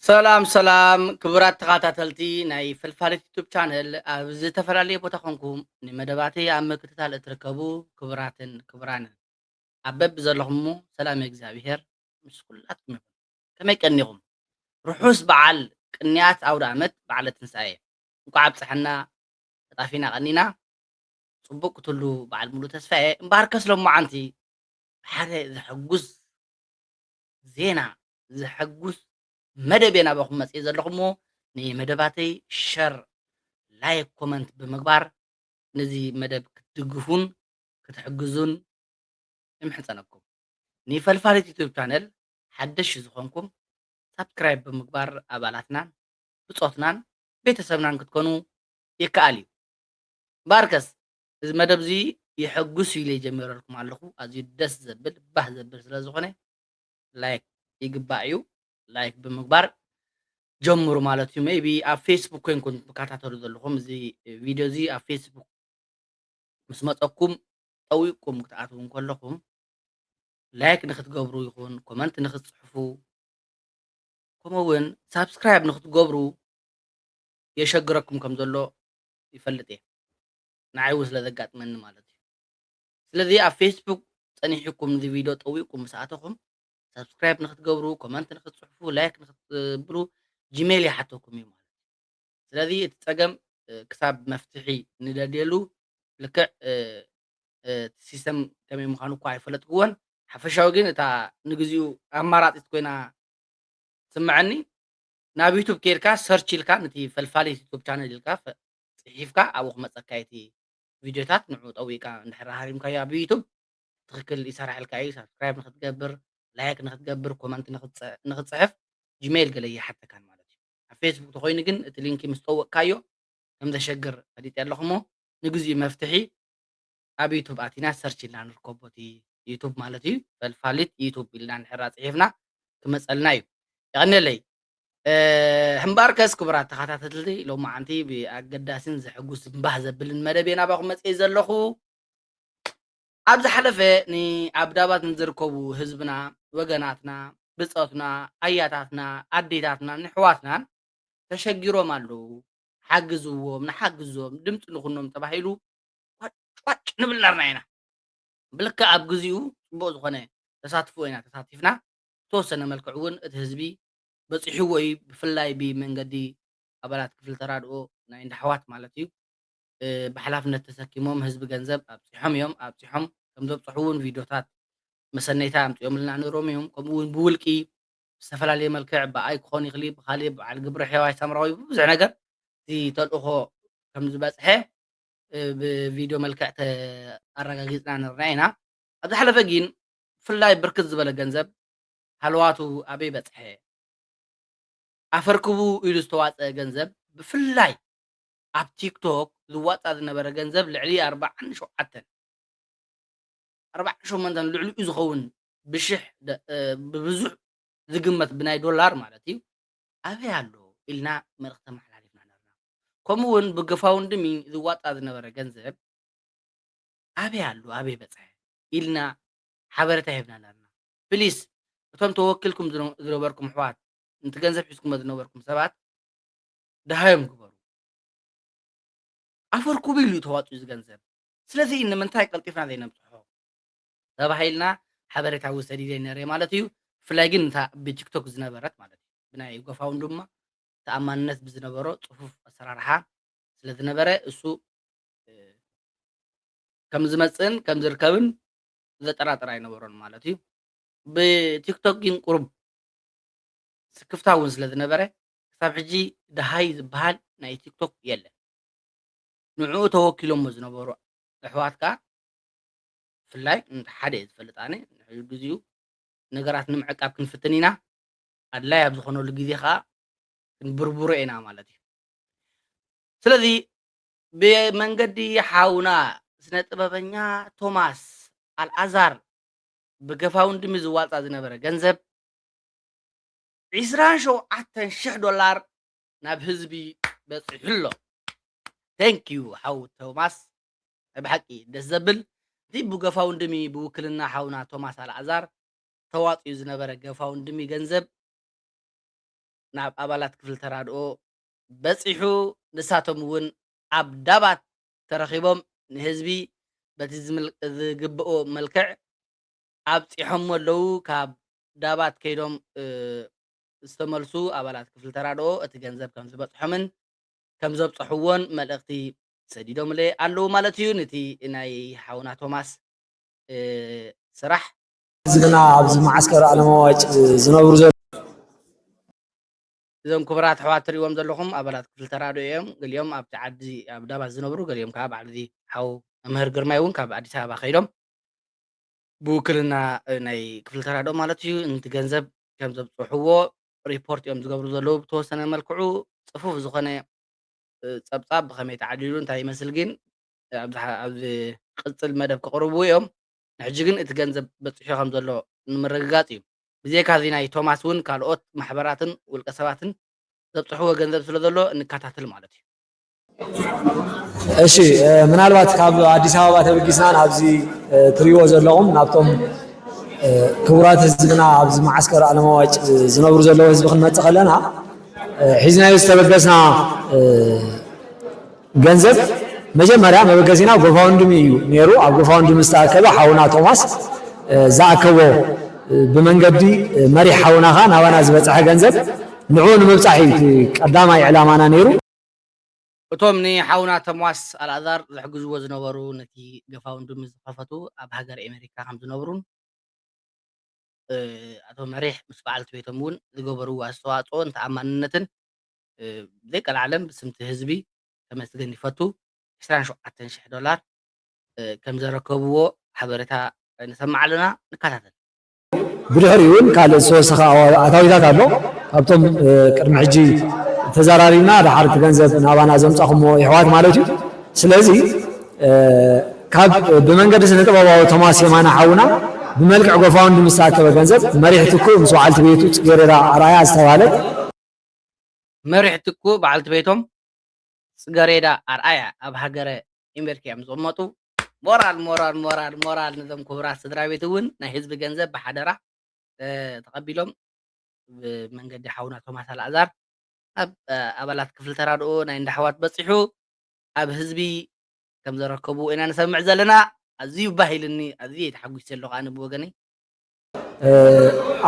ሰላም ሰላም ክቡራት ተኸታተልቲ ናይ ፈልፋሊት ዩቱብ ቻነል፣ ኣብ ዝተፈላለየ ቦታ ኮንኩም ንመደባተይ ኣብ ምክትታል እትርከቡ ክቡራትን ክቡራንን፣ ኣብ በብዘለኹሞ ሰላም እግዚኣብሄር ምስ ኩላትኩም ይኹን። ከመይ ቀኒኹም? ርሑስ በዓል ቅንያት ኣውደ ዓመት በዓለ ትንሳኤ። እንኳዕ ኣብፀሐና። ተጣፊና ቀኒና። ፅቡቅ ክትሉ በዓል ሙሉ ተስፋየ። እምበኣርከስ ሎማዓንቲ ሓደ ዘሐጉስ ዜና፣ ዘሐጉስ መደብ እየ ናባኹም መፅእ ዘለኹ እሞ፣ ንመደባተይ ሸር፣ ላይክ፣ ኮመንት ብምግባር ነዚ መደብ ክትድግፉን ክትሕግዙን ይምሕፀነኩም። ንፈልፋሊት ዩቱብ ቻነል ሓደሽ ዝኾንኩም ሳብስክራይብ ብምግባር ኣባላትናን ብፆትናን ቤተሰብናን ክትኮኑ ይከኣል እዩ። እምበኣርከስ እዚ መደብ እዚ የሐጉስ እዩ ኢለ ጀሚረልኩም ኣለኹ። ኣዝዩ ደስ ዘብል ባህ ዘብል ስለ ዝኾነ ላይክ ይግባእ እዩ። ላይክ ብምግባር ጀምሩ ማለት እዩ። ሜይቢ ኣብ ፌስቡክ ኮይንኩም ትከታተሉ ዘለኹም እዚ ቪድዮ እዚ ኣብ ፌስቡክ ምስ መፀኩም ጠዊቅኩም ክትኣትዉ እንከለኹም ላይክ ንክትገብሩ ይኹን ኮመንት ንክትፅሕፉ ከምኡ እውን ሳብስክራይብ ንክትገብሩ የሸግረኩም ከም ዘሎ ይፈልጥ እየ። ንዓይ እውን ስለ ዘጋጥመኒ ማለት እዩ። ስለዚ ኣብ ፌስቡክ ፀኒሕኩም እዚ ቪድዮ ጠዊቅኩም ምስ ኣተኹም ሳብስክራይብ ንክትገብሩ፣ ኮመንት ንክትፅሕፉ፣ ላይክ ንክትብሉ ጂሜል ይሓተኩም እዩ ማለት እዩ። ስለዚ እቲ ፀገም እ፣ ክሳብ መፍትሒ ንደልየሉ ልክዕ እ፣ እ፣ እቲ ሲስተም ከመይ ምዃኑ እኳ ኣይፈለጥክዎን። ሓፈሻዊ ግን እታ ንግዚኡ ኣማራፂት ኮይና ትስምዐኒ። ናብ ዩቱብ ከይድካ ሰርች ኢልካ ነቲ ፈልፋሊት ዩቱብ ቻነል ኢልካ ፈ- ፅሒፍካ ኣብኡ ክመፀካ እቲ ቪድዮታት ንዑ ጠዊቃ እንድሕር ሃሪምካዮ ኣብ ዩቱብ ትኽክል ይሰራሕልካ እዩ። ሳብስክራይብ ንክትገብር፣ ላይክ ንክትገብር፣ ኮመንት ንክትፅ- ንክትፅሕፍ ጂሜይል ገለ ይሓተካን ማለት እዩ። ኣብ ፌስቡክ ተኮይኑ ግን እቲ ሊንኪ ምስ ጠወቅካዮ ከም ዘሸግር ፈሊጠ ኣለኹ እሞ ንግዚኡ መፍትሒ ኣብ ዩቱብ ኣቲና ሰርች ኢልና ንርከቦ እቲ ዩቱብ ማለት እዩ። ፈልፋሊት ዩቱብ ኢልና እንድሕራ ፅሒፍና ክመፀልና እዩ። የቐንየለይ። እምበኣርከስ ክቡራት ተኸታተልቲ ሎማዓንቲ ብኣገዳሲን ዘሐጉስ ባህ ዘብልን መደብ እየ ናባኹም መፅየ ዘለኹ። ኣብ ዝሓለፈ ንኣብ ዳባት ንዝርከቡ ህዝብና፣ ወገናትና፣ ብፆትና፣ ኣያታትና፣ ኣዴታትና፣ ንሕዋትናን ተሸጊሮም ኣለዉ። ሓግዝዎም፣ ንሓግዞም፣ ድምፂ ንኹኖም ተባሂሉ ቋጭ ቋጭ ንብል ነርና ኢና። ብልክዕ ኣብ ግዚኡ ፅቡቅ ዝኾነ ተሳትፎ ኢና ተሳቲፍና። ብተወሰነ መልክዕ እውን እቲ ህዝቢ በፂሕዎ እዩ። ብፍላይ ብመንገዲ ኣባላት ክፍሊ ተራድኦ ናይ እንዳ ኣሕዋት ማለት እዩ። እ፣ ብሓላፍነት ተሰኪሞም ህዝቢ ገንዘብ ኣብፂሖም እዮም። ኣብፂሖም ከም ዘብፅሑ እውን ቪድዮታት መሰነይታ ኣምፂኦምልና ነይሮም እዮም። ከምኡ እውን ብውልቂ ብዝተፈላለየ መልክዕ ብኣይ ክኾን ይኽእል እዩ፣ ብካሊእ በዓል ግብረ ሔዋይ ሳምራዊ ብብዙሕ ነገር እዚ ተልእኾ ከም ዝበፅሐ እ፣ ብቪድዮ መልክዕ ተ- ኣረጋጊፅና ነርና ኢና። ኣብ ዝሓለፈ ግን ብፍላይ ብርክት ዝበለ ገንዘብ ሃለዋቱ ኣበይ በፅሐ? ኣፈርክቡ ኢሉ ዝተዋፀ ገንዘብ ብፍላይ ኣብ ቲክቶክ ዝዋፃ ዝነበረ ገንዘብ ልዕሊ ኣርባዓን ሸውዓተን ኣርባዓን ሸሞንተን ልዕሊኡ ዝኸውን ብሽሕ ደ- እ፣ ብብዙሕ ዝግመት ብናይ ዶላር ማለት እዩ ኣበይ ኣሎ ኢልና መልእኽቲ ኣመሓላሊፍና ነርና። ከምኡ እውን ብጎፋውንድሚ ዝዋፃ ዝነበረ ገንዘብ ኣበይ ኣሎ ኣበይ በፅሐ ኢልና ሓበሬታ ሂብና ነርና። ፕሊስ እቶም ተወኪልኩም ዝነ- ዝነበርኩም ኣሕዋት ነቲ ገንዘብ ሒዝኩሞ ዝነበርኩም ሰባት ደሃዮም ግበሩ። ኣፈርኩቡ ኢሉ እዩ ተዋፅኡ እዚ ገንዘብ። ስለዚ ንምንታይ ቀልጢፍና ዘይነብፅሖ ተባሂልና ሓበሬታ ውሰድ ኢለ ነረ ማለት እዩ። ብፍላይ ግን እታ ብቲክቶክ ዝነበረት ማለት እዩ ብናይ ጎፋውንድማ ተኣማንነት ብዝነበሮ ፅፉፍ ኣሰራርሓ ስለ ዝነበረ እሱ እ፣ ከም ዝመፅእን ከም ዝርከብን ዘጠራጥር ኣይነበሮን ማለት እዩ። ብቲክቶክ ግን ቁሩብ ስክፍታ እውን ስለ ዝነበረ ክሳብ ሕጂ ደሃይ ዝበሃል ናይ ቲክቶክ የለን። ንዕኡ ተወኪሎሞ ዝነበሩ ኣሕዋት ከዓ ብፍላይ እንተ ሓደ እየ ዝፈልጥ ኣነ ንሕዚ ግዚኡ ነገራት ንምዕቃብ ክንፍትን ኢና። ኣድላይ ኣብ ዝኾነሉ ግዜ ከዓ ክንብርብሮ ኢና ማለት እዩ። ስለዚ ብመንገዲ ሓውና ስነ ጥበበኛ ቶማስ ኣልኣዛር ብገፋውንድሚ ዝዋፃ ዝነበረ ገንዘብ ዒስራን ሸውዓተን ሽሕ ዶላር ናብ ህዝቢ በፂሑ ኣሎ። Thank you ሓው ቶማስ። ናይ ብሓቂ ደስ ዘብል። እቲ ብገፋውንድሚ ብውክልና ሓውና ቶማስ ኣልኣዛር ተዋፅኡ ዝነበረ ገፋውንድሚ ገንዘብ ናብ ኣባላት ክፍሊ ተራድኦ በጺሑ፣ ንሳቶም እውን ኣብ ዳባት ተረኺቦም ንህዝቢ በቲ ዝምል-፣ ዝግብኦ መልክዕ ኣብጺሖሞ ኣለዉ። ካብ ዳባት ከይዶም፣ እ፣ ዝተመልሱ ኣባላት ክፍሊ ተራድኦ እቲ ገንዘብ ከም ዝበጽሖምን ከም ዘብጽሕዎን መልእኽቲ ሰዲዶምለ ኣለዉ ማለት እዩ። ነቲ ናይ ሓውና ቶማስ፣ እ፣ ስራሕ ህዝብና ኣብዚ መዓስከር ኣለማዋጭ ዝነብሩ ዘለዉ እዞም ክቡራት ኣሕዋት ትሪእዎም ዘለኹም ኣባላት ክፍሊ ተራድኦ እዮም። ገሊኦም ኣብቲ ዓዲ ኣብ ዳባት ዝነብሩ፣ ገሊኦም ከዓ በዓል እዚ ሓው መምህር ግርማይ እውን ካብ ኣዲስ ኣበባ ከይዶም ብውክልና፣ እ፣ ናይ ክፍሊ ተራድኦ ማለት እዩ፣ ነቲ ገንዘብ ከም ዘብፅሕዎ ሪፖርት እዮም ዝገብሩ ዘለዉ። ብተወሰነ መልክዑ ፅፉፍ ዝኾነ፣ እ፣ ፀብፃብ ብኸመይ ተዓዲሉ እንታይ ይመስል ግን ኣብዚ ሓ-፣ ኣብዚ ቅፅል መደብ ክቕርቡ እዮም። ንሕጂ ግን እቲ ገንዘብ በፂሑ ከም ዘሎ ንምርግጋፅ እዩ። ብዘይካ እዚ ናይ ቶማስ እውን ካልኦት ማሕበራትን ውልቀ ሰባትን ዘብፅሕዎ ገንዘብ ስለ ዘሎ እንከታተል ማለት እዩ። እሺ፣ እ፣ ምናልባት ካብ ኣዲስ ኣበባ ተበጊስና ናብዚ፣ እ፣ ትሪእዎ ዘለኹም ናብቶም፣ እ፣ ክቡራት ህዝብና ኣብዚ መዓስከር ኣለማዋጭ፣ እ፣ ዝነብሩ ዘለዉ ህዝቢ ክንመጽእ ከለና፣ እ፣ ሒዝናዮ ዝተበገስና፣ እ፣ ገንዘብ መጀመርያ መበገሲና ጎፋውንድሚ እዩ ነይሩ። ኣብ ጎፋውንድሚ ዝተኣከበ ሓውና ቶማስ፣ እ፣ ዝኣከቦ፣ እ፣ ብመንገዲ፣ እ፣ መሪሕ ሓውና ኸኣ ናባና ዝበጽሐ ገንዘብ ንዕኡ ንምብጻሕ እዩ እቲ ቀዳማይ ዕላማና ነይሩ። እቶም ንሓውና ቶማስ ኣልኣዛር ዝሕግዝዎ ዝነበሩ ነቲ ጎፋውንድሚ ዝኸፈቱ ኣብ ሃገር ኣሜሪካ ከም ዝነብሩን፣ እ፣ ኣቶ መሪሕ ምስ በዓልቲ ቤቶም እውን ዝገበርዎ ኣስተዋፅኦን ተኣማንነትን፣ እ፣ ብዘይቀልዓለም ብስምቲ ህዝቢ ከመስግን ይፈቱ። ዕስራን ሸውዓተን ሽሕ ዶላር፣ እ፣ ከም ዘረከብዎ ሓበሬታ ንሰምዕ ኣለና። ንከታተል። ብድሕሪኡ እውን ካልእ ዝተወሰኸ ኣዋ-፣ ኣታዊታት ኣሎ። ካብቶም፣ እ፣ ቅድሚ ሕጂ ተዘራሪብና፣ ደሓር እቲ ገንዘብ ናባና ዘምጻኹሞ የሕዋት ማለት እዩ። ስለዚ፣ እ፣ ካብ ብመንገዲ ስነ ጥበባዊ ቶማስ የማነ ሓውና ብመልክዕ ጎፋውንድሚ ዝተኣከበ ገንዘብ መሪሕ ትኩእ ምስ በዓልቲ ቤቱ ጽጌረዳ ኣርኣያ ዝተባህለት መሪሕ ትኩእ በዓልቲ ቤቶም ጽገሬዳ ኣርኣያ ኣብ ሃገረ ኣሜሪካ እዮም ዝቕመጡ። ሞራል፣ ሞራል፣ ሞራል፣ ሞራል ነዞም ክቡራት ስድራ ቤት እውን ናይ ህዝቢ ገንዘብ ብሓደራ፣ እ፣ ተቐቢሎም ብመንገዲ ሓውና ቶማስ ኣልኣዛር ኣብ፣ እ፣ ኣባላት ክፍሊ ተራድኦ ናይ እንዳ ኣሕዋት በጺሑ ኣብ ህዝቢ ከም ዘረከቡ ኢና ንሰምዕ ዘለና። ኣዝዩ ባህ ኢልኒ፣ ኣዝየ ተሓጒሰ ኣለኹ ኣነ ብወገነይ። እ፣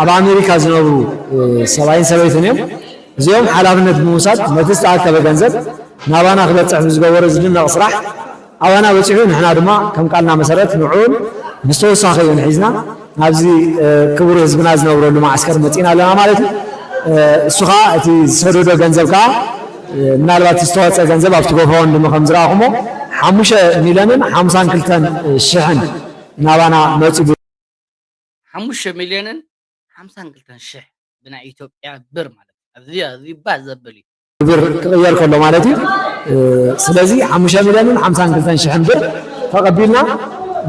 ኣብ ኣሜሪካ ዝነብሩ፣ እ፣ ሰብኣይን ሰበይትን እዮም። እዚኦም ሓላፍነት ብምውሳድ ነቲ ዝተኣከበ ገንዘብ ናባና ክበጽሕ ብዝገበሩ ዝድነቕ ስራሕ ኣባና በጺሑ፣ ንሕና ድማ ከም ቃልና መሰረት ንዕኡን ምስ ተወሳኺኡን ሒዝና ናብዚ፣ እ፣ ክቡር ህዝብና ዝነብረሉ መዓስከር መጺእና ኣለና ማለት እዩ። እ፣ እሱ ኸኣ እቲ ዝሰደዶ ገንዘብ ከኣ፣ እ፣ ምናልባት ዝተዋጸ ገንዘብ ኣብቲ ጎፋውንድሚ ከም ዝረኣኹሞ ሓሙሽተ ሚልዮንን ሓምሳን ክልተን ሽሕን ናባና መጺኡ። ሓሙሽተ ሚልዮንን ሓምሳን ክልተን ሽሕ ብናይ ኢትዮጵያ ብር ማለት እዩ። ኣዝዩ፣ ኣዝዩ ባህ ዘብል እዩ። ብር ክቕየር ከሎ ማለት እዩ። እ፣ ስለዚ ሓሙሽተ ሚልዮንን ሓምሳን ክልተን ሽሕን ብር ተቐቢልና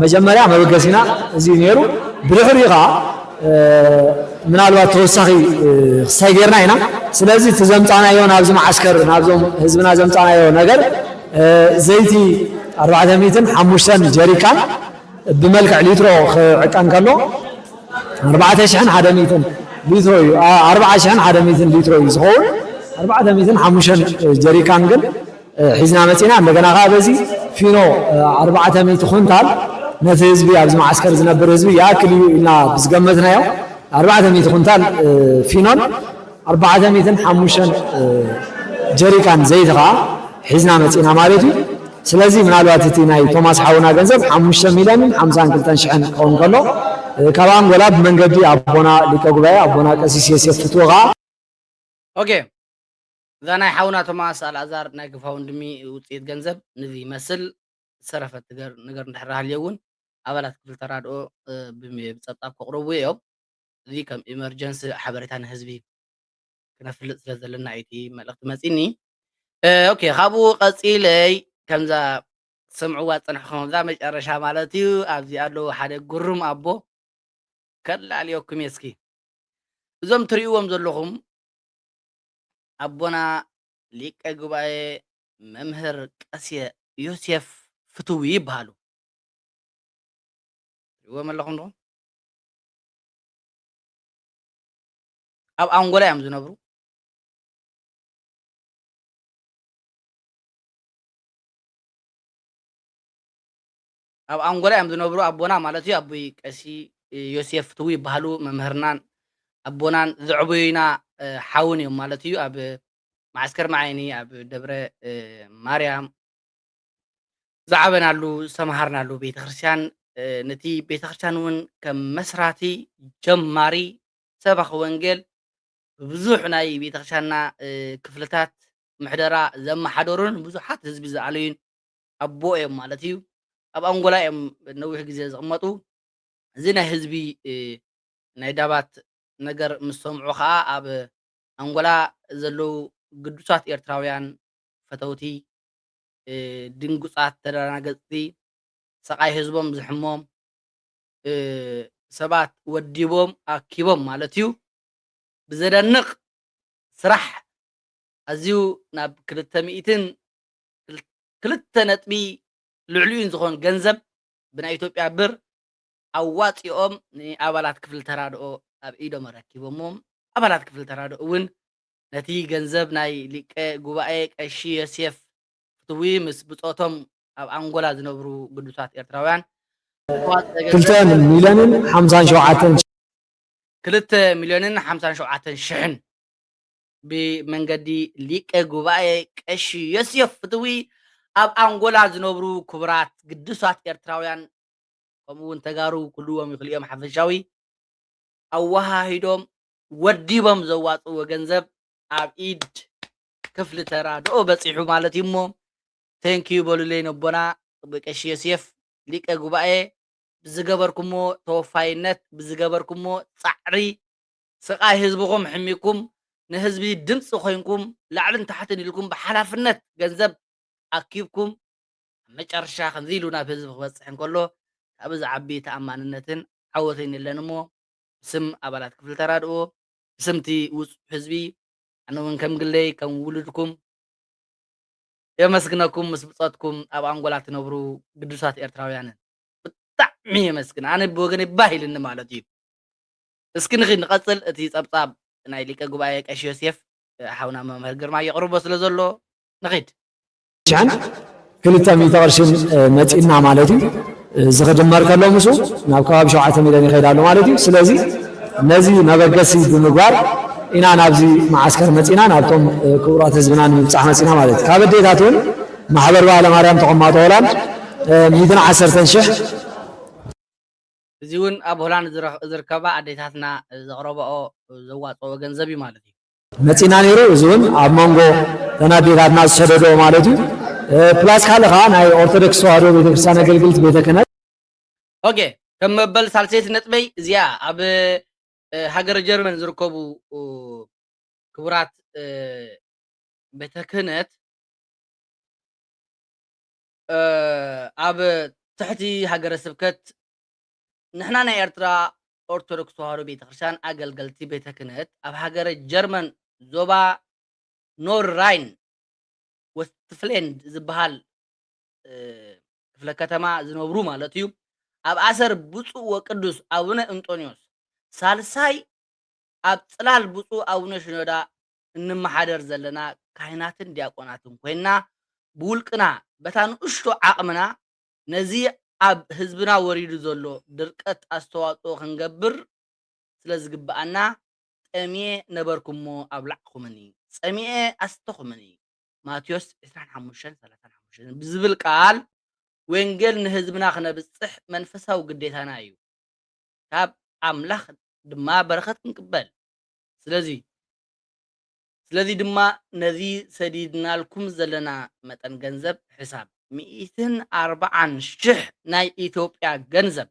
መጀመርያ መበገሲና እዚ እዩ ነይሩ። ብድሕሪኡ ኸዓ፣ እ፣ ምናልባት ተወሳኺ፣ እ፣ ክሳይ ጌርና ኢና። ስለዚ እቲ ዘምጻናዮ ናብዚ መዓስከር፣ ናብዞም ህዝብና ዘምጻናዮ ነገር፣ እ፣ ዘይቲ ኣርባዕተ ሚእትን ሓሙሽተን ጀሪካን ብመልክዕ ሊትሮ ክዕቀን ከሎ ኣርባዕተ ሽሕን ሓደ ሚእትን ሊትሮ እዩ። ኣ-፣ ኣርብዓ ሽሕን ሓደ ሚእትን ሊትሮ እዩ ዝኸውን። ኣርባዕተ ሚእትን ሓሙሽተን ጀሪካን ግን፣ እ፣ ሒዝና መጺና። እንደገና ከኣ በዚ ፊኖ፣ እ፣ ኣርባዕተ ሚእቲ ኩንታል ነቲ ህዝቢ፣ ኣብዚ መዓስከር ዝነብር ህዝቢ ይኣክል እዩ ኢልና ብዝገመትናዮ ኣርባዕተ ሚእቲ ኩንታል፣ እ፣ ፊኖን ኣርባዕተ ሚእትን ሓሙሽተን፣ እ፣ ጀሪካን ዘይቲ ከኣ ሒዝና መጺና ማለት እዩ። ስለዚ ምናልባት እቲ ናይ ቶማስ ሓውና ገንዘብ ሓሙሽተ ሚልዮንን ሓምሳን ክልተን ሽሕን ክኸውን ከሎ፣ እ፣ ካብ ኣንጎላ ብመንገዲ ኣቦና ሊቀ ጉባኤ ኣቦና ቀሲስ ዮሴፍ ፍትወ ከኣ ኦኬ። እዛ ናይ ሓውና ቶማስ ኣልኣዛር ናይ ጎፋውንድሚ ውፅኢት ገንዘብ ንዚ ይመስል። ዝተረፈ ትገር-፣ ነገር እንድሕር ሃልዮ እውን ኣባላት ክፍሊ ተራድኦ፣ እ፣ ብም-፣ ብፀብፃብ ከቕርቡ እዮም። እዚ ከም ኢመርጀንሲ ሓበሬታ ንህዝቢ ክነፍልጥ ስለ ዘለና እዩ እቲ መልእኽቲ መፂኒ። እ፣ ኦኬ፣ ካብኡ ቀፂለይ ከምዛ ትሰምዕዋ ዝፀናሕኹም ኣብዛ መጨረሻ ማለት እዩ። ኣብዚ ኣለዉ ሓደ ጉሩም ኣቦ ከላልየኩም እየ እስኪ። እዞም ትርእይዎም ዘለኹም ኣቦና ሊቀ ጉባኤ መምህር ቀስየ ዮሴፍ ፍትዊ ይበሃሉ። ትርእይዎም ኣለኹም ዶ? ኣብ ኣንጎላ እዮም ዝነብሩ። ኣብ ኣንጎላ እዮም ዝነብሩ። ኣቦና ማለት እዩ፣ ኣቦይ ቀሺ ዮሴፍ ፍትዊ ይበሃሉ። መምህርናን ኣቦናን ዘዕበዩና፣ እ፣ ሓውን እዮም ማለት እዩ። ኣብ መዓስከር መዓይኒ፣ ኣብ ደብረ፣ እ፣ ማርያም ዝዓበናሉ፣ ዝተምሃርናሉ ቤተክርስትያን፣ እ፣ ነቲ ቤተክርስትያን እውን ከም መስራቲ፣ ጀማሪ፣ ሰባኺ ወንጌል፣ ብብዙሕ ናይ ቤተክርስትያንና፣ እ፣ ክፍልታት ምሕደራ ዘመሓደሩን ብዙሓት ህዝቢ ዝኣለዩን ኣቦ እዮም ማለት እዩ። ኣብ ኣንጎላ እዮም ነዊሕ ግዜ ዝቕመጡ። እዚ ናይ ህዝቢ፣ እ፣ ናይ ዳባት ነገር ምስ ሰምዑ ኸኣ፣ ኣብ ኣንጎላ ዘለዉ ግዱሳት ኤርትራውያን ፈተውቲ፣ እ፣ ድንጉጻት፣ ተደናገጽቲ፣ ሰቓይ ህዝቦም ዝሕሞም፣ እ፣ ሰባት ወዲቦም ኣኪቦም ማለት እዩ። ብዘደንቕ ስራሕ፣ ኣዝዩ ናብ ክልተ ሚእትን ክልተ ነጥቢ ልዕሊኡን ዝኾን ገንዘብ ብናይ ኢትዮጵያ ብር ኣዋጺኦም ንኣባላት ክፍሊ ተራድኦ ኣብ ኢዶም ኣረኪቦምዎም። ኣባላት ክፍሊ ተራድኦ እውን ነቲ ገንዘብ ናይ ሊቀ ጉባኤ ቀሺ ዮሴፍ ፍትዊ ምስ ብጾቶም ኣብ ኣንጎላ ዝነብሩ ግዱሳት ኤርትራውያን ዝተዋጽአ ገንዘብ ክልተ ሚልዮንን ሓምሳን ሸውዓተን ክልተ ሚልዮንን ሓምሳን ሸውዓተን ሽሕን ብመንገዲ ሊቀ ጉባኤ ቀሺ ዮሴፍ ፍትዊ ኣብ ኣንጎላ ዝነብሩ ክቡራት ግዱሳት ኤርትራውያን፣ ከምኡ እውን ተጋሩ ክህልዎም ይኽእሉ እዮም፣ ሓፈሻዊ ኣወሃሂዶም ወዲቦም ዘዋፅእዎ ገንዘብ ኣብ ኢድ ክፍሊ ተራድኦ በፂሑ ማለት እዩ። እሞ ቴንኪዩ በሉለይ ነቦና ብቀሺ ዮሴፍ ሊቀ ጉባኤ፣ ብዝገበርኩሞ ተወፋይነት፣ ብዝገበርኩሞ ፃዕሪ፣ ስቓይ ህዝብኹም ሕሚኩም፣ ንህዝቢ ድምፂ ኮይንኩም፣ ላዕልን ታሕትን ኢልኩም ብሓላፍነት ገንዘብ ኣኪብኩም፣ ኣብ መጨረሻ ከምዚ ኢሉ ናብ ህዝቢ ክበፅሕ እንከሎ፣ ካብኡ ዝዓቢ ተኣማንነትን ዓወትን የለን። እሞ ብስም ኣባላት ክፍሊ ተራድኦ፣ ብስምቲ ውፁዕ ህዝቢ፣ ኣነ እውን ከም ግለይ፣ ከም ውሉድኩም የመስግነኩም፣ ምስ ብጾትኩም ኣብ ኣንጎላ ትነብሩ ግዱሳት ኤርትራውያንን። ብጣዕሚ የመስግን። ኣነ ብወገነይ ባህ ኢልኒ ማለት እዩ። እስኪ ንኺድ ንቐጽል። እቲ ጸብጻብ ናይ ሊቀ ጉባኤ ቀሺ ዮሴፍ፣ ሓውና መምህር ግርማ የቕርቦ ስለ ዘሎ ንኺድ። ሽሕን ክልተ ሚእቲ ቅርሽን፣ እ፣ መጺእና ማለት እዩ። እዚ ክድመር ከሎ ምስኡ ናብ ከባቢ ሸውዓተ ሚልዮን ይኸይድ ኣሎ ማለት እዩ። ስለዚ ነዚ መበገሲ ብምግባር ኢና ናብዚ መዓስከር መጺእና፣ ናብቶም፣ እ፣ ክቡራት ህዝብና ንምብጻሕ መጺእና ማለት እዩ። ካብ ኣዴታት እውን ማሕበር በዓለ ማርያም ተቐማጦ ሆላንድ፣ እ፣ ሚእትን ዓሰርተን ሽሕ። እዚ እውን ኣብ ሆላንድ ዝረ-፣ ዝርከባ ኣዴታትና ዘቕረባኦ፣ ዘዋፅኦ ገንዘብ እዩ ማለት እዩ። መጺና ነይሩ። እዚ እውን ኣብ መንጎ ተን ኣዴታትና ዝሰደዶ ማለት እዩ። እ፣ ፕላስ ካልእ ከዓ ናይ ኦርቶዶክስ ተዋህዶ ቤተክርስትያን ኣገልግልት ቤተ ክህነት። ኦኬ፣ ከም መበል ሳልሰይቲ ነጥበይ እዚኣ ኣብ፣ እ፣ ሃገረ ጀርመን ዝርከቡ፣ እ፣ ክቡራት፣ እ፣ ቤተ ክህነት፣ እ፣ ኣብ ትሕቲ ሃገረ ስብከት ንሕና ናይ ኤርትራ ኦርቶዶክስ ተዋህዶ ቤተክርስትያን ኣገልገልቲ ቤተ ክህነት ኣብ ሃገረ ጀርመን ዞባ ኖር ራይን ወስትፍሌንድ ዝበሃል፣ እ፣ ክፍለ ከተማ ዝነብሩ ማለት እዩ። ኣብ ኣሰር ብፁዕ ወቅዱስ ኣቡነ እንጦንዮስ ሳልሳይ ኣብ ጽላል ብፁዕ ኣቡነ ሽኖዳ እንመሓደር ዘለና ካህናትን ዲያቆናትን ኮይንና፣ ብውልቅና በታ ንእሽቶ ዓቕምና ነዚ ኣብ ህዝብና ወሪዱ ዘሎ ድርቀት ኣስተዋጽኦ ክንገብር ስለ ዝግብኣና፣ ጠምየ ነበርኩሞ ኣብላዕኩምኒ፣ ጸሚኤ ኣስተኹምኒ፣ ማቴዎስ ዕስራን ሓሙሽተን ሰላሳን ሓሙሽተን ብዝብል ቃል ወንጌል ንህዝብና ክነብጽሕ መንፈሳዊ ግዴታና እዩ። ካብ ኣምላኽ ድማ በረኸት ክንቅበል። ስለዚ፣ ስለዚ ድማ ነዚ ሰዲድናልኩም ዘለና መጠን ገንዘብ ሕሳብ ሚእትን ኣርባዓን ሽሕ ናይ ኢትዮጵያ ገንዘብ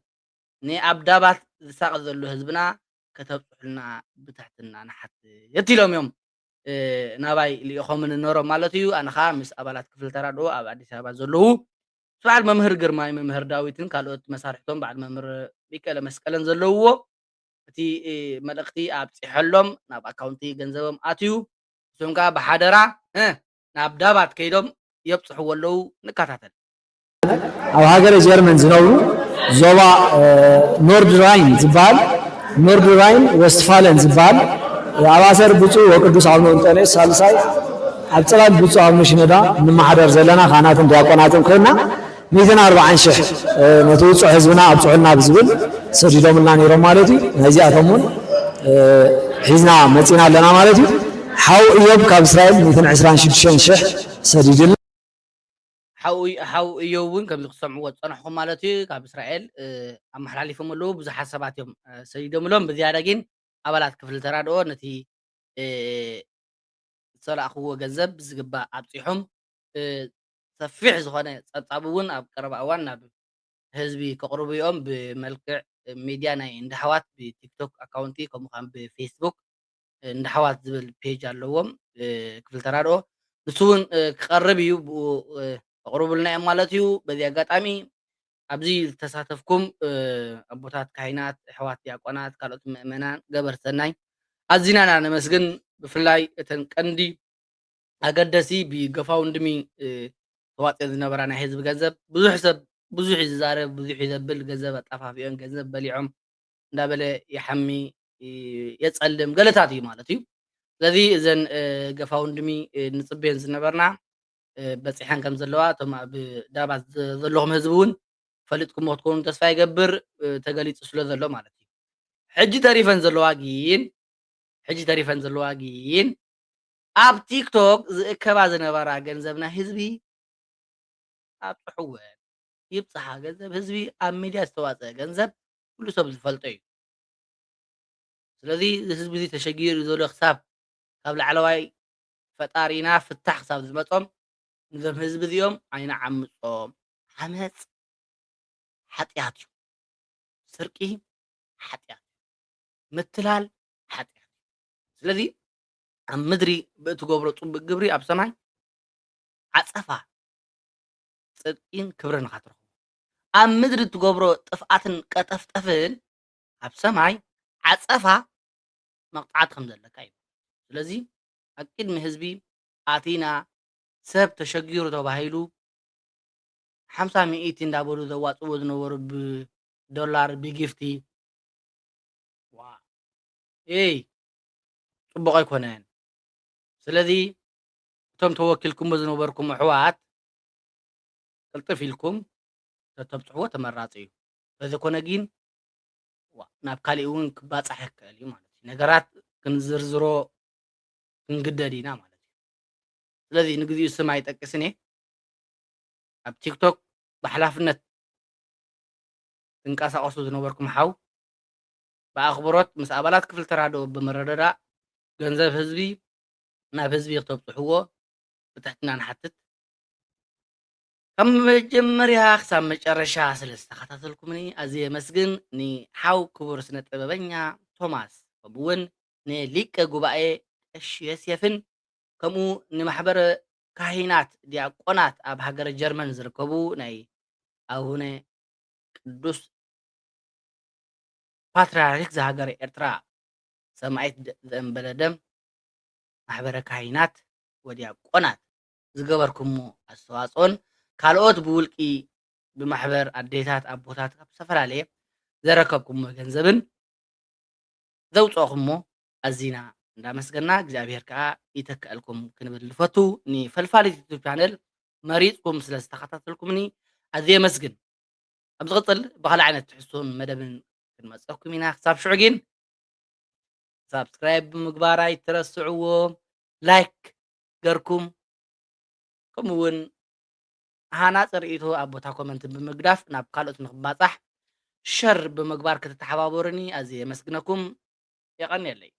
ንኣብ ዳባት ዝሳቐ ዘሎ ህዝብና ከተብጽሑልና ብትሕትና ንሓትት ኢሎም እዮም፣ እ፣ ናባይ ልኢኾምን ነሮም ማለት እዩ። ኣነ ኸኣ ምስ ኣባላት ክፍሊ ተራድኦ ኣብ ኣዲስ ኣበባ ዘለዉ፣ ምስ በዓል መምህር ግርማይ፣ መምህር ዳዊትን ካልኦት መሳርሕቶም በዓል መምህር ሚካኤለ መስቀልን ዘለውዎ እቲ፣ እ፣ መልእኽቲ ኣብጺሐሎም፣ ናብ ኣካውንቲ ገንዘቦም ኣትዩ። ንሶም ከኣ ብሓደራ፣ እ፣ ናብ ዳባት ከይዶም የብጽሕዎ ኣለዉ። ንከታተል። ኣብ ሃገረ ጀርመን ዝነብሩ ዞባ፣ እ፣ ኖርድ ራይን ዝበሃል፣ ኖርድ ራይን ወስትፋለን ዝበሃል፣ ኣብ ኣሰር ብፁዕ ወቅዱስ ኣቡነ እንጦንዮስ ሳልሳይ ኣብ ጽላል ብፁዕ ኣቡነ ሽኖዳ እንመሓደር ዘለና ካህናትን ዲያቆናትን ኮይንና፣ ሚእትን ኣርባዓን ሽሕ ነቲ ውፁዕ ህዝብና ኣብፅሑልና ብዝብል ሰዲዶምልና ነይሮም ማለት እዩ። ናይዚኣቶም እውን ሒዝና መፂና ኣለና ማለት እዩ። ሓው እዮብ ካብ እስራኤል ሚእትን ዕስራን ሽዱሽተን ሽሕ ሰዲድልና። ሓው እዮብ እውን ከምዚ ክትሰምዕዎ ዝፀናሕኹም ማለት እዩ። ካብ እስራኤል ኣመሓላሊፎም ኣለዉ። ብዙሓት ሰባት እዮም ሰዲዶምሎም። ብዝያዳ ግን ኣባላት ክፍሊ ተራድኦ ነቲ ዝተላእኽዎ ገንዘብ ብዝግባእ ኣብፂሖም ሰፊሕ ዝኾነ ፀብፃብ እውን ኣብ ቀረባ እዋን ናብ ህዝቢ ከቕርቡ እዮም። ብመልክዕ ሚድያ ናይ እንዳሕዋት ብቲክቶክ ኣካውንቲ ከምኡ ከዓ ብፌስቡክ እንዳሕዋት ዝብል ፔጅ ኣለዎም ክፍሊ ተራድኦ። ንሱ እውን ክቐርብ እዩ፣ ብኡ ከቕርቡልና እዮም ማለት እዩ። በዚ ኣጋጣሚ ኣብዚ ዝተሳተፍኩም ኣቦታት ካህናት፣ ኣሕዋት ዲያቆናት፣ ካልኦት ምእመናን፣ ገበርቲ ሰናይ ኣዚና ኢና ነመስግን። ብፍላይ እተን ቀንዲ ኣገደሲ ብገፋውንድሚ ተዋፅኦ ዝነበራ ናይ ህዝቢ ገንዘብ ብዙሕ ሰብ ብዙሕ እዩ ዝዛረብ፣ ብዙሕ እዩ ዘብል፣ ገንዘብ ኣጣፋፊኦን ገንዘብ በሊዖም እንዳበለ ይሓሚ የፀልም ገለታት እዩ ማለት እዩ። ስለዚ እዘን ገፋውንድሚ ንፅበየን ዝነበርና በፂሐን ከም ዘለዋ እቶም ኣብ ዳባት ዘለኹም ህዝቢ እውን ፈሊጥኩሞ ክትኮኑ ተስፋ ይገብር። ተገሊፁ ስለ ዘሎ ማለት እዩ። ሕጂ ተሪፈን ዘለዋ ግን ሕጂ ተሪፈን ዘለዋ ግን ኣብ ቲክቶክ ዝእከባ ዝነበራ ገንዘብ ናይ ህዝቢ ኣብፅሕወን ይብፅሓ። ገንዘብ ህዝቢ ኣብ ሚድያ ዝተዋፀአ ገንዘብ ኩሉ ሰብ ዝፈልጦ እዩ። ስለዚ እዚ ህዝቢ እዚ ተሸጊሩ ዘሎ ክሳብ ካብ ላዕለዋይ ፈጣሪና ፍታሕ ክሳብ ዝመፆም ንዞም ህዝቢ እዚኦም ኣይንዓምፆም። ዓመፅ ሓጢኣት እዩ። ስርቂ ሓጢኣት እዩ። ምትላል ሓጢኣት እዩ። ስለዚ ኣብ ምድሪ ብእትገብሮ ፅቡቅ ግብሪ ኣብ ሰማይ ዓፀፋ ፅድቂን ክብርን ኢኻ ትረኽቦ። ኣብ ምድሪ እትገብሮ ጥፍኣትን ቀጠፍጠፍን ኣብ ሰማይ ዓፀፋ መቕፃዕቲ ከም ዘለካ እዩ። ስለዚ ኣብ ቅድሚ ህዝቢ ኣቲና ሰብ ተሸጊሩ ተባሂሉ ሓምሳ ሚእቲ እንዳበሉ ዘዋፅዎ ዝነበሩ ብዶላር ብጊፍቲ ዋ ኤይ ፅቡቕ ኣይኮነን። ስለዚ እቶም ተወኪልኩሞ ዝነበርኩም ኣሕዋት ቅልጥፍ ኢልኩም ተተብፅሕዎ ተመራፂ እዩ። በዘኮነ ግን ናብ ካሊእ እውን ክባፃሕ ይክእል እዩ ማለት እዩ። ነገራት ክንዝርዝሮ ክንግደድ ኢና ማለት እዩ። ስለዚ ንግዚኡ ስም ኣይጠቅስን እየ። ኣብ ቲክቶክ ብሓላፍነት ትንቀሳቐሱ ዝነበርኩም ሓው ብኣኽብሮት ምስ ኣባላት ክፍሊ ተራድኦ ብምርድዳእ ገንዘብ ህዝቢ ናብ ህዝቢ ክተብፅሕዎ ብትሕትና ንሓትት። ካብ መጀመርያ ክሳብ መጨረሻ ስለ ዝተኸታተልኩምኒ ኣዝየ የመስግን። ንሓው ክቡር ስነ ጥበበኛ ቶማስ ከምኡ እውን ንሊቀ ጉባኤ ቀሺ ዮሴፍን ከምኡ ንማሕበረ ካሂናት ዲያቆናት ኣብ ሃገረ ጀርመን ዝርከቡ ናይ ኣቡነ ቅዱስ ፓትርያርክ ዝሃገረ ኤርትራ ሰማዒት ዘእንበለ ደም ማሕበረ ካሂናት ወዲያቆናት ዝገበርኩሞ ኣስተዋፅኦን ካልኦት ብውልቂ ብማሕበር ኣዴታት ኣቦታት ካብ ዝተፈላለየ ዘረከብኩሞ ገንዘብን ዘውፀእኩሞ ኣዚና እንዳመስገና እግዚኣብሔር ከዓ ይተክኣልኩም ክንብል ንፈቱ። ንፈልፋሊት ዩቱብ ቻነል መሪፅኩም ስለ ዝተኸታተልኩምኒ ኣዝየ የመስግን። ኣብ ዝቕፅል ብካልእ ዓይነት ትሕዝቶን መደብን ክንመፀኩም ኢና። ክሳብ ሽዑ ግን ሳብስክራይብ ብምግባር ኣይትረስዕዎ። ላይክ ገርኩም ከምኡ እውን ሃናፂ ርእይቶ ኣብ ቦታ ኮመንት ብምግዳፍ ናብ ካልኦት ንክባፃሕ ሸር ብምግባር ክትተሓባበሩኒ ኣዝየ የመስግነኩም። የቐንየለይ።